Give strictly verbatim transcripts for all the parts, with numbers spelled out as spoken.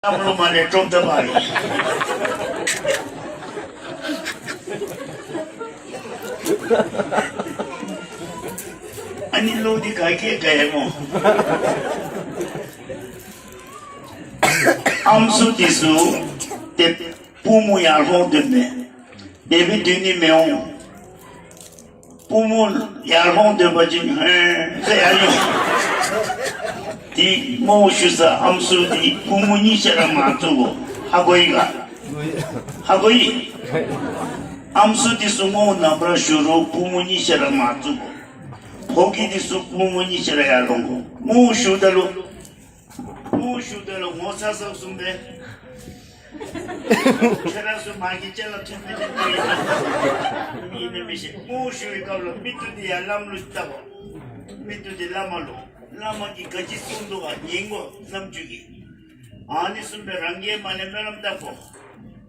བསམ་བློ་མ་ལས་ཀྲོབ་ད་པ་རེད། ཨ་ནི་བློ་འདི་ག་གེ་ག་ཡེ་མོ། ཨམ་སྲུ་དེ་སུ་དེ་པུས་མོ་ཡར་ལྷོང་དུ་མེད། དེ་བས་དུས་ནི་མི་འོང་། པུས་མོ་ཡར་ལྷོང་སྡོད་པ་ཅིན་ཧན་ཟེར་ཡར་ཡོང་། དེ་ངོ་བོ་ཞུ་ས་ཨམ་སྲུ་དེ་པུས་མོ་གཉིས་ཆ་ར་མ་བཙུགས་གོ། ཧ་གོ་ཡི་ག་ཧ་གོ་ཡི། ཨམ་སྲུ་དེ་སུ་ངོ་བོ་ནམ་ར་ཞུ་རུ་པུས་མོ་གཉིས་ཆ་ར་མ་བཙུགས་གོ། ཕོ་སྐྱེས་དེ་སུ་པུས་མོ་གཉིས་ཆ་ར་ཡར་ལྷོང་གོ། ངོ་བོ་ཞུ་ད་ལོ། ངོ་བོ་ཞུ་ད་ལོ་ངོ་ཚ་ཚ་གསུམ་པས། ཁྱེད་རང་ཚོ་མ་གི་ཅན་ལ་ཐུག་མི་ཐུག་གི་ཡིན་ན་མི་ཤེས། ངོ་བོ་ཞུ་བའི་སྐབས་ལ་མི་ཐུག་དེ་ཡར་བླམ་ལུ་ལྟ་བ། མི་ཐུག་དེ་བླ་མ་ལུ། བླ་མ་གི་ག་ཅི་གསུང་འདུག་ག་ཉན་གོ་རྣམ་འགྱུར་གི། ཨ་ནི་གསུམ་པས་རང་གིས་མ་ནས་སྨོན་ལམ་བཏབ་གོ།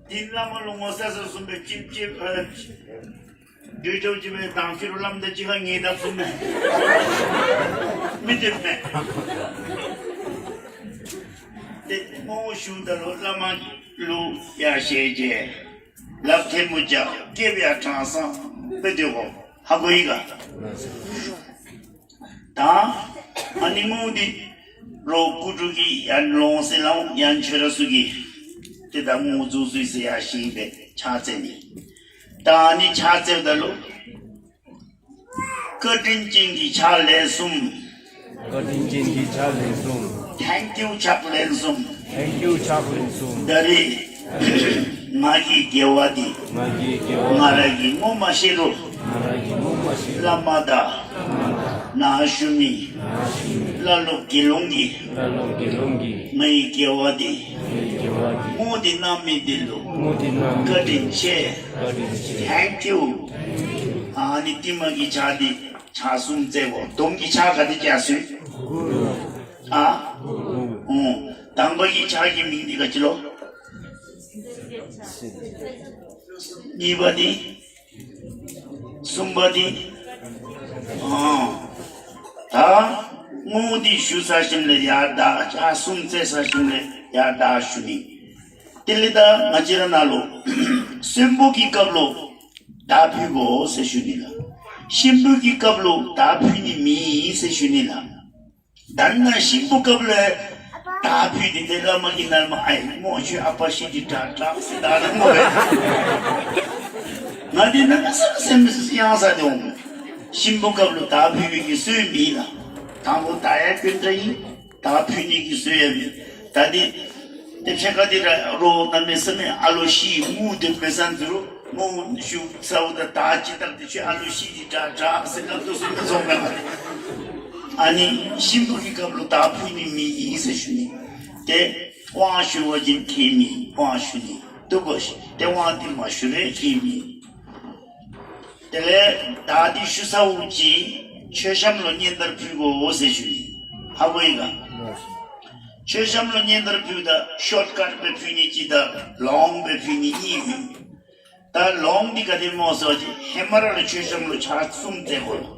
དེ་བླ་མ་ལུ་ངོ་ཚ་ཚ་གསུམ་པས་ཅིབ་ཅིབ་ཨ། འདུས་ཆོག་ཅི་བས་དང་ཕྱི་རུ་བླམ་དང་ཅི་ག་ངེས་དག་གསུམ་མེད། མི་འདོད་མེད། དེ་ངོ་བོ་ཞུ་ད་ལོ་བླ་མ་ལུ་ཡ་ཞེས་བྱས། ལབ་ཐེ་མུ་ཅག་སྐེབ་ཡ་དྲང་སང་དཔེ་འདོད་གོ། ཧ་གོ་ཡི་ག་ད་ཨ་ནི་ངུ་འདི་རོ་ཀུ་ཀྲུ་གི་ཡན་ལོང་སེ་ལོང་ཡན་ཆོས་ར་སུ་གི་དེ་ད་ངུ་རྫུ་སུའི་སེ་ཡ་ཤིང་པའི་ཕྱག་འཚལ་ནི། ད་ཨ་ནི་ཕྱག་འཚལ་ད་ལོ། བཀའ་དྲིན་ཅན་གྱི་ཕྱག་ལན་གསུམ། བཀའ་དྲིན་ཅན་གྱི་ཕྱག་ལན་གསུམ། Thank you ཕྱག་ལན་གསུམ། Thank you ཕྱག་ལན་གསུམ། ད་རེས་ང་གི་དགེ་བ་འདི། ང་གི་དགེ་བ། ང་རང་གིས་ངོ་མ་ཤེས་རུང་། ང་རང་གིས་ངོ་མ་ཤེས་རུང་། བླ་མ་དང་། བླ་མ་དང་། ནང་བཞུགས་མི། ནང་བཞུགས་མི། བླ་སློབ་དགེ་སློང་གིས། བླ་སློབ་དགེ་སློང་གིས། ངའི་དགེ་བ་འདི། ངའི་དགེ་བ་འདི། བསྔོ་སྟེ་གནང་མི་འདི་ལུ། བསྔོ་སྟེ་གནང་མི། བཀའ་དྲིན་ཆེ། བཀའ་དྲིན་ཆེ། Thank you། ཨ་ནི་ཏི་མ་གི་ཕྱག་འདི་ཕྱག་གསུམ་བཙལ་གོ། སྡོམ་གྱི་ཕྱག་ག་དེ་རྒྱག་སྲོལ། ཨ། ཨོ། དང་པ་གི་ཕྱག་གི་མིང་འདི་ག་ཅི་ལོ། གཉིས་པ་འདི། གསུམ་པ་འདི། ཨ། ད་བསྔོ་འདི་ཞུ་ས་ཞིམ་ལས་ཡར་ད་ཕྱག་གསུམ་བཙལ་ས་ཞིམ་ལས་ཡར་ད་ཞུ་ནི། དེ་ལས་ད་ང་བཅས་ར་ནང་ལུ་གསོན་པོ་གི་སྐབས་ལུ་དར་ཕུལ་དགོ་ཟེར་ཞུ་ནི་ལགས། གཤིན་པོ་གི་སྐབས་ལུ་དར་ཕུལ་ནི་མེད་ཟེར་ཞུ་ནི་ལགས། ད་ནི་ན་གཤིན་པོ་སྐབས་ལུ་དར་ཕུལ་ཏེ་དེ་བླ་མ་གི་ནར་མ་ཨའི་མོ་ཆུ་ཨ་པ་ཤི་ཏི་དྲག་དྲག་ཟེར་ད་ན་མོ་བས། ང་འདི་ན་ས་སེམས་ཡང་ས་དེ་འོང་། གཤིན་པོ་སྐབས་ལུ་དར་ཕུལ་བའི་གི་སྲོལ་མེད་ལགས། དང་པོ་དར་ཡ་ཀུན་དྲ་ཡིན། དར་ཕུལ་ནི་གི་སྲོལ་ཡང་མེད། ད་འདི་དེ་ཕྱེད་ཀ་འདི་ར་རོ་ན་མེད་ས་མེད་ཨ་ལོ་ཤི་མུ་དེ་མེད་ས་འདི་རུ་མུ་ཤུ་ཚ་བོ་ད་དར་ཅི་ཏག་དེ་ཆུ་ཨ་ལོ་ཤི་འདི་དྲག་དྲག་ཟེར་ན་དུ་སུ་མེད་ཚོགས་མེད་པ་རེད། ཨ་ནི་གཤིན་པོ་གི་སྐབས་ལུ་དར་ཕུལ་ནི་མེད་ཡིན་ཟེར་ཞུ་ནི། དེ་དབང་ཞུ་བ་ཅིན་ཁེ་མི་དབང་ཞུ་ནི་དུ་གོ་ཤི་དེ་དབང་དེ་མ་ཞུ་རེ་ཁེ་མི། དེ་ལས་ད་འདི་ཞུ་ས་འུ་ཅི་མཆོད་བཤམས་ལུ་སྙན་དར་ཕུལ་དགོ་ཟེར་ཞུ་ཡི། ཧ་གོ་ཡི་ག་མཆོད་བཤམས་ལུ་སྙན་དར་ཕུལ་ད་ཤོརཊ་ཀཊ་སྦེ་ཕུལ་ནི་གཅིག་ད་ལོང་སྦེ་ཕུལ་ནི་གཉིས་ཡོད། ད་ལོང་འདི་ག་དེ་སྨོ་ཟེར་བ་ཅིན་ཧེ་མ་ར་ལུ་མཆོད་བཤམས་ལུ་ཕྱག་གསུམ་བཙལ་དགོ་ལགས།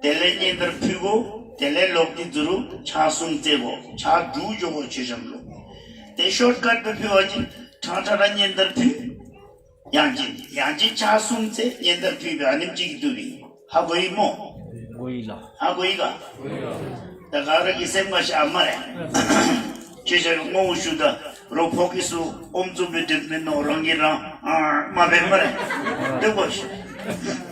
དེ་ལས་སྙན་དར་ཕུལ་དགོ། དེ་ལས་ལོག་སྟེ་འཛུལ་རུང་ཕྱག་གསུམ་བཙལ་དགོ། ཕྱག་དྲུག་འགྱོ་དགོ་མཆོད་བཤམས་ལུ། དེ་ཤོརཊ་ཀཊ་སྦེ་ཕུལ་བ་ཅིན་ཕྲང་ཕྲང་ར་སྙན་དར་ཕུལ། ཡང་ཅིན་ཡང་ཅིན་ཕྱག་གསུམ་བཙལ་སྙན་དར་ཕུལ་བའི་ཨ་ནེམ་ཅིག་གིས་བཏུབ་ཨིན། ཧ་གོ་ཡི་སྨོ། གོ་ཡི་ལགས། ཧ་གོ་ཡི་ག་ད་ག་ར་གི་སེམས་ཁར་བཞག་སྨ་རེ། ཁྱེད་ཅག་གི་ངོ་བོ་ཞུ་ད་རོ་ཕོ་སྐྱེས་སུ་ཨོམ་བཙུགས་པའི་དུས་མིན་ནོ་རང་གིས་རང་ཨ་མ་བས་སྨ་རེ། འདུག་གོ་ཤི།